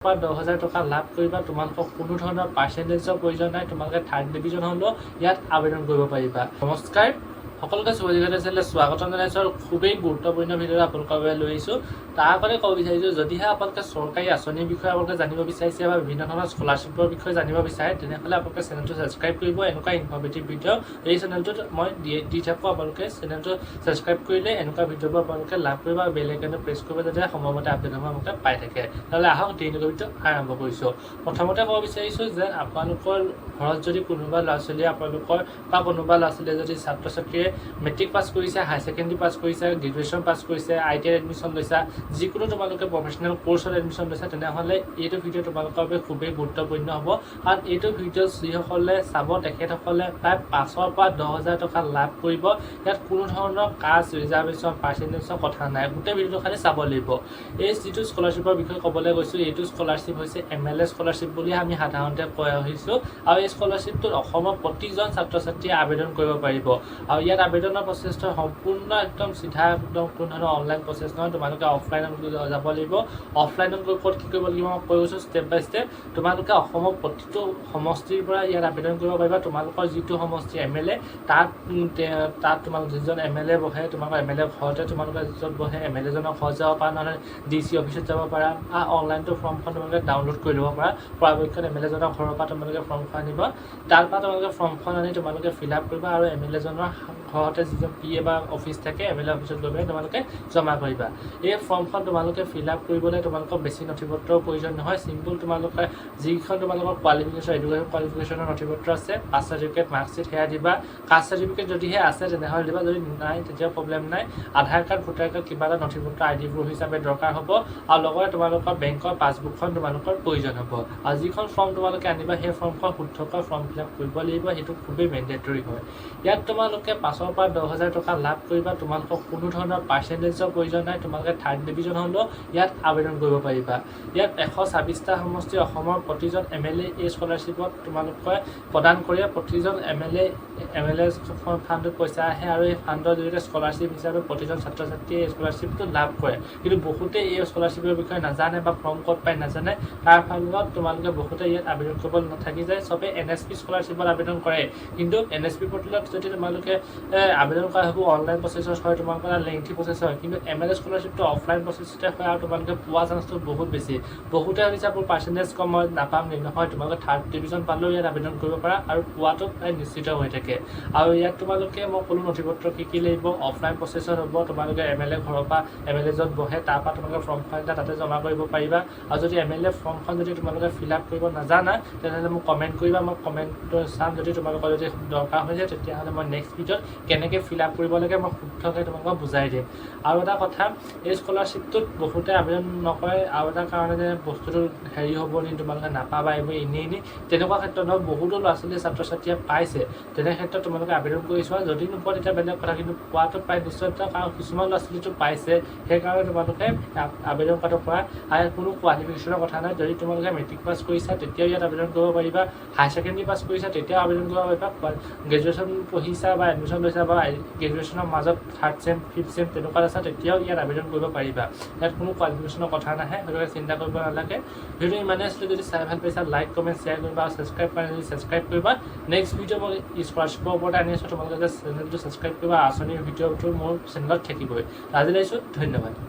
পৰা 10,000 টকা লাভ কৰিবা। তোমালোকক কোনো ধৰণৰ পাৰ্চেণ্টেজৰ প্ৰয়োজন নাই। তোমালোকে থাৰ্ড ডিভিজন হ'লেও ইয়াত আবেদন কৰিব পাৰিবা। নমস্কাৰ, সকলোকে শুভজিত চেনেললৈ স্বাগতম জনাইছোঁ আৰু খুবেই গুৰুত্বপূৰ্ণ ভিডিঅ' আপোনালোকৰ বাবে লৈ আহিছোঁ। তাৰ আগতে ক'ব বিচাৰিছোঁ, যদিহে আপোনালোকে চৰকাৰী আঁচনিৰ বিষয়ে আপোনালোকে জানিব বিচাৰিছে বা বিভিন্ন ধৰণৰ স্কলাৰশ্বিপৰ বিষয়ে জানিব বিচাৰে, তেনেহ'লে আপোনালোকে চেনেলটো ছাবস্ক্ৰাইব কৰিব। এনেকুৱা ইনফৰ্মেটিভ ভিডিঅ' এই চেনেলটোত মই দি দি থাকোঁ। আপোনালোকে চেনেলটো ছাবস্ক্ৰাইব কৰিলে এনেকুৱা ভিডিঅ'বোৰ আপোনালোকে লাভ কৰিব আৰু বেল আইকনটো প্ৰেছ কৰিব, যাতে সময়মতে আপডেটসমূহ আপোনালোকে পাই থাকে। তেনেহ'লে আহক, দেৰি নকৰি ভিডিঅ' আৰম্ভ কৰিছোঁ। প্ৰথমতে ক'ব বিচাৰিছোঁ যে আপোনালোকৰ ঘৰত যদি কোনোবা ল'ৰা ছোৱালীয়ে, আপোনালোকৰ বা কোনোবা ল'ৰা ছোৱালীয়ে যদি, ছাত্ৰ ছাত্ৰীয়ে মেট্ৰিক পাছ কৰিছে, হায়াৰ ছেকেণ্ডেৰী পাছ কৰিছে, গ্ৰেজুৱেশ্যন পাছ কৰিছে, আইটিআই এডমিশ্যন লৈছা, যিকোনো তোমালোকে প্ৰফেচনেল কৰ্চত এডমিশ্যন লৈছা, তেনেহ'লে এইটো ভিডিঅ' তোমালোকৰ বাবে খুবেই গুৰুত্বপূৰ্ণ হ'ব। কাৰণ এইটো ভিডিঅ' যিসকলে চাব, তেখেতসকলে প্ৰায় 5ৰ পৰা 10,000 টকা লাভ কৰিব। ইয়াত কোনো ধৰণৰ কাষ্ট, ৰিজাৰ্ভেশ্যন, পাৰ্চেণ্টেজৰ কথা নাই। গোটেই ভিডিঅ'টো খালি চাব লাগিব। এই যিটো স্কলাৰশ্বিপৰ বিষয়ে ক'বলৈ গৈছোঁ, এইটো স্কলাৰশ্বিপ হৈছে এমএলএ স্কলাৰশ্বিপ বুলি আমি সাধাৰণতে কৈ আহিছোঁ। আৰু এই স্কলাৰশ্বিপটোত অসমৰ প্ৰতিজন ছাত্ৰ ছাত্ৰীয়ে আবেদন কৰিব পাৰিব। আৰু ইয়াত আবেদনৰ প্ৰচেছটো সম্পূৰ্ণ একদম চিধা, একদম কোনো ধৰণৰ অনলাইন প্ৰচেছ নহয়। তোমালোকে অফলাইনত যাব লাগিব। অফলাইনত গৈ ক'ত কি কৰিব লাগিব, মই কৈ গৈছোঁ ষ্টেপ বাই ষ্টেপ। তোমালোকে অসমৰ প্ৰতিটো সমষ্টিৰ পৰা ইয়াত আবেদন কৰিব পাৰিবা। তোমালোকৰ যিটো সমষ্টি এমএলএ, তাত তোমালোক যিজন এমএলএ বহে, তোমালোকৰ এমএলএ ঘৰতে, তোমালোকে য'ত বহে এমএলএজনৰ ঘৰত যাব পাৰা, নহ'লে ডিচি অফিচত যাব পাৰা। অনলাইনটো ফৰ্মখন তোমালোকে ডাউনলোড কৰি ল'ব পাৰা। পৰাপক্ষত এমএলএজনৰ ঘৰৰ পৰা তোমালোকে ফৰ্মখন আনিব। তাৰ পৰা তোমালোকে ফৰ্মখন আনি তোমালোকে ফিল আপ কৰিবা আৰু এমএলএজনৰ ঘৰতে যিজন পিএ বা অফিচ থাকে, এমএলএ অফিচত গৈ পেলাই তোমালোকে জমা কৰিবা। এই ফৰ্মখন তোমালোকে ফিল আপ কৰিবলৈ তোমালোকক বেছি নথি পত্ৰৰ প্ৰয়োজন নহয়। চিম্পল, তোমালোকে যিখন তোমালোকৰ কোৱালিফিকেশ্যন, এডুকেশ্যন কোৱালিফিকেশ্যনৰ নথি পত্ৰ আছে, পাছ চাৰ্টিফিকেট, মাৰ্কশ্বিট, সেয়া দিবা। কাষ্ট চাৰ্টিফিকেট যদিহে আছে, তেনেহ'লে দিবা। যদি নাই, তেতিয়া প্ৰব্লেম নাই। আধাৰ কাৰ্ড, ভোটাৰ কাৰ্ড, কিবা এটা নথি পত্ৰ আইডি প্ৰুফ হিচাপে দৰকাৰ হ'ব। আৰু লগতে তোমালোকৰ বেংকৰ পাছবুকখন তোমালোকৰ প্ৰয়োজন হ'ব। আৰু যিখন ফৰ্ম তোমালোকে আনিবা, সেই ফৰ্মখন শুদ্ধকৈ ফৰ্ম ফিল আপ কৰিব লাগিব। সেইটো খুবেই মেণ্ডেটৰী হয়। ইয়াত তোমালোকে 5ৰ পৰা 10,000 টকা লাভ কৰিবা। তোমালোকক কোনো ধৰণৰ পাৰ্চেণ্টেজৰ প্ৰয়োজন নাই। তোমালোকে থাৰ্ড ডিভিজন হ'লেও ইয়াত আবেদন কৰিব পাৰিবা। ইয়াত 126টা সমষ্টি, অসমৰ প্ৰতিজন এমএলএ এই স্কলাৰশ্বিপত তোমালোকে প্ৰদান কৰে। প্ৰতিজন এমএলএ ফাণ্ডত পইচা আহে আৰু এই ফাণ্ডৰ জৰিয়তে স্কলাৰশ্বিপ হিচাপে প্ৰতিজন ছাত্ৰ ছাত্ৰীয়ে এই স্কলাৰশ্বিপটো লাভ কৰে। কিন্তু বহুতে এই স্কলাৰশ্বিপৰ বিষয়ে নাজানে বা ফৰ্ম ক'ত পায় নাজানে। তাৰ ফলত তোমালোকে বহুতে ইয়াত আবেদন কৰিব নাথাকি যায়। চবে এনএছপি স্কলাৰশ্বিপত আবেদন কৰে। কিন্তু এনএছপি পৰ্টেলত যদি তোমালোকে আবেদন কৰা, হ'ব অনলাইন প্ৰচেছত হয়, তোমালোকৰ এটা লেংথি প্ৰচেছ হয়। কিন্তু এমএলএ স্কলাৰশ্বিপটো অফলাইন প্ৰচেছতে হয় আৰু তোমালোকে পোৱা চান্সটো বহুত বেছি। বহুতে ভাবিছে, মোৰ পাৰ্চেণ্টেজ কম, মই নাপাম নেকি? নহয়, তোমালোকে থাৰ্ড ডিভিজন পালেও ইয়াত আবেদন কৰিব পাৰা আৰু পোৱাটো প্ৰায় নিশ্চিত হৈ থাকে। আৰু ইয়াত তোমালোকে, মই ক'লোঁ নথি পত্ৰ কি কি লাগিব। অফলাইন প্ৰচেছত হ'ব। তোমালোকে এমএলএ ঘৰৰ পৰা, এমএলএ য'ত বহে তাৰ পৰা তোমালোকে ফৰ্মখন এটা তাতে জমা কৰিব পাৰিবা। আৰু যদি এমএলএ ফৰ্মখন যদি তোমালোকে ফিল আপ কৰিব নাজানা, তেনেহ'লে মোক কমেণ্ট কৰিবা। মই কমেণ্টটো চাম। যদি তোমালোকৰ যদি দৰকাৰ হৈ যায়, তেতিয়াহ'লে মই নেক্সট ভিডিঅ'ত কেনেকৈ ফিল আপ কৰিব লাগে, মই শুদ্ধকৈ তোমালোকক বুজাই দিম। আৰু এটা কথা, এই স্কলাৰশ্বিপটোত বহুতে আবেদন নকৰে আৰু এটা কাৰণে যে বস্তুটো হেৰি হ'ব নি, তোমালোকে নাপাবা, এইবোৰ এনেই এনেই, তেনেকুৱা ক্ষেত্ৰত নহয়। বহুতো ল'ৰা ছোৱালী, ছাত্ৰ ছাত্ৰীয়ে পাইছে। তেনে ক্ষেত্ৰত তোমালোকে আবেদন কৰি চোৱা। যদি নোপোৱা, তেতিয়া বেলেগ কথা। কিন্তু পোৱাটো প্ৰায় নিশ্চয়তা, কাৰণ কিছুমান ল'ৰা ছোৱালীটো পাইছে। সেইকাৰণে তোমালোকে আবেদন কৰাটো কৰা। আৰু ইয়াত কোনো কোৱালিফিকেশ্যনৰ কথা নাই। যদি তোমালোকে মেট্ৰিক পাছ কৰিছা, তেতিয়াও ইয়াত আবেদন কৰিব পাৰিবা। হায়াৰ ছেকেণ্ডেৰী পাছ কৰিছা, তেতিয়াও আবেদন কৰিব পাৰিবা। গ্ৰেজুৱেশ্যন পঢ়িছা বা এডমিশ্যন লৈছা বা গ্ৰেজুৱেশ্যনৰ মাজত থাৰ্ড চেম, ফিফ্থ চেম তেনেকুৱাত আছা, তেতিয়াও ইয়াত আবেদন কৰিব পাৰিবা। ইয়াত কোনো কোৱালিফিকেশ্যনৰ কথা নাহে। গতিকে চিন্তা কৰিব নালাগে। ভিডিঅ' ইমানেই আছিলে। যদি চাই ভাল পাইছা, লাইক, কমেণ্ট, শ্বেয়াৰ কৰিবা আৰু ছাবস্ক্ৰাইব কৰা যদি ছাবস্ক্ৰাইব কৰিবা। নেক্সট ভিডিঅ' মই স্কলাৰশ্বিপৰ ওপৰতে আনি আছোঁ। তোমালোকে চেনেলটো ছাবস্ক্ৰাইব কৰিবা। আঁচনিৰ ভিডিঅ'টো মোৰ চেনেলত থাকিবই। আজিলৈ আহিছোঁ, ধন্যবাদ।